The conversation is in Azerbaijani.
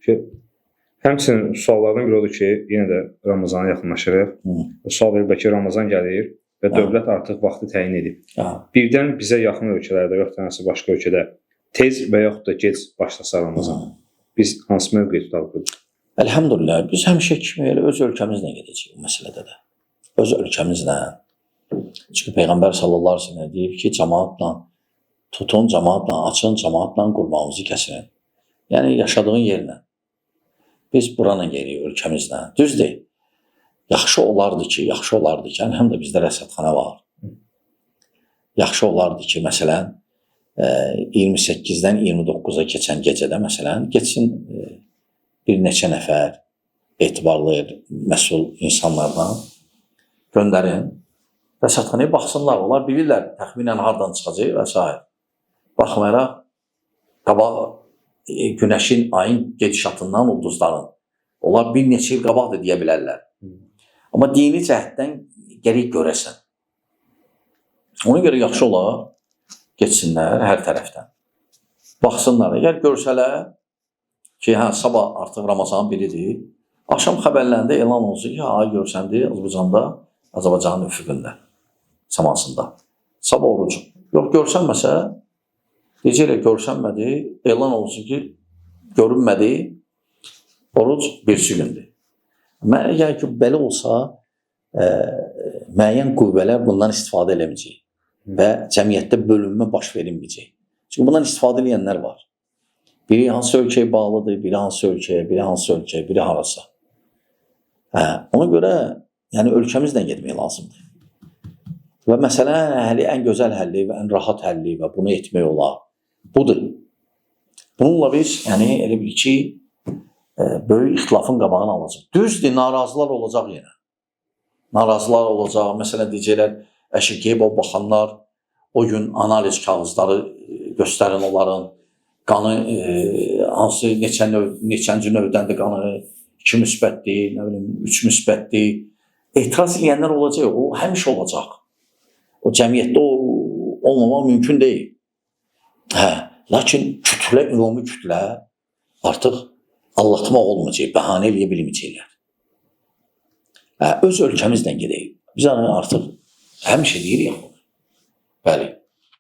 Ki, həmçinin suallardan biri odur ki, yenə də Ramazana yaxınlaşırıq. Sual veriblər ki, Ramazan gəlir və dövlət artıq vaxtı təyin edib. Birdən bizə yaxın ölkələrdə yox, hansı başqa ölkədə tez və yaxud da gec başlasa Ramazan. Biz hansı mövqe tutarıq? Elhamdülillah, biz həmişə kimi elə öz ölkəmizlə gedəcəyik bu məsələdə də. Öz ölkəmizlə. Çünki Peyğəmbər sallallahu əleyhi və səlləm deyib ki, cəmaatla tutun, cəmaatla açın, cəmaatla qurbanınızı kəsin. Yəni yaşadığın yerlə. Biz buranla gedirik, ölkəmizlə. Düzdür. Yaxşı olardı ki, yaxşı olardı ki, yəni həm də bizdə rəsədxana var. Yaxşı olardı ki, məsələn, 28-dən 29-a keçən gecədə məsələn, getsin bir neçə nəfər etibarlı, məsul insanlardan göndərin. Rəsədxanaya baxsınlar, onlar bilirlər təxminən hardan çıxacaq və s. Baxmayaraq, qabaq günəşin, ayın gedişatından ulduzların, onlar bir neçə il qabaq da deyə bilərlər. Amma dini cəhətdən gərək görəsən. Ona görə yaxşı olar, getsinlər hər tərəfdən. Baxsınlar, əgər görsələr ki, hə, sabah artıq Ramazanın biridir, axşam xəbərlərində elan olsun ki, ay görsəndi Azərbaycanda, Azərbaycanın üfüqündə, səmasında. Sabah oruc. Yox, görsənməsə, necə elə görsənmədi, elan olsun ki, görünmədi, oruc birisi gündür. Mənə gəlir ki, belə olsa, müəyyən qüvvələr bundan istifadə eləməyəcək və cəmiyyətdə bölünmə baş verməyəcək. Çünki bundan istifadə edənlər var. Biri hansı ölkəyə bağlıdır, biri hansı ölkəyə, biri hansı ölkəyə, biri harasa. Hə, ona görə yəni ölkəmizlə getmək lazımdır. Və məsələnin həlli, ən gözəl həlli və ən rahat həlli və bunu etmək olar. Budur. Bununla biz yəni elə bil ki, böyük ixtilafın qabağını alacaq. Düzdür, narazılar olacaq yenə. Narazılar olacaq. Məsələn, deyəcəklər, əşi qeyb o baxanlar o gün analiz kağızları göstərin onların qanı hansı neçə növ, neçənci növdəndir qanı, 2 müsbətdir, nə bilim 3 müsbətdir. Etiraz edənlər olacaq, o həmişə olacaq. O cəmiyyətdə o olmamaq mümkün deyil. Hə, lakin kütlə, ümumi kütlə artıq aldatmaq olmayacaq, bəhanə eləyə bilməyəcəklər. Hə, öz ölkəmizlə gedək. Biz yəni artıq həmişə deyirik bunu. Bəli.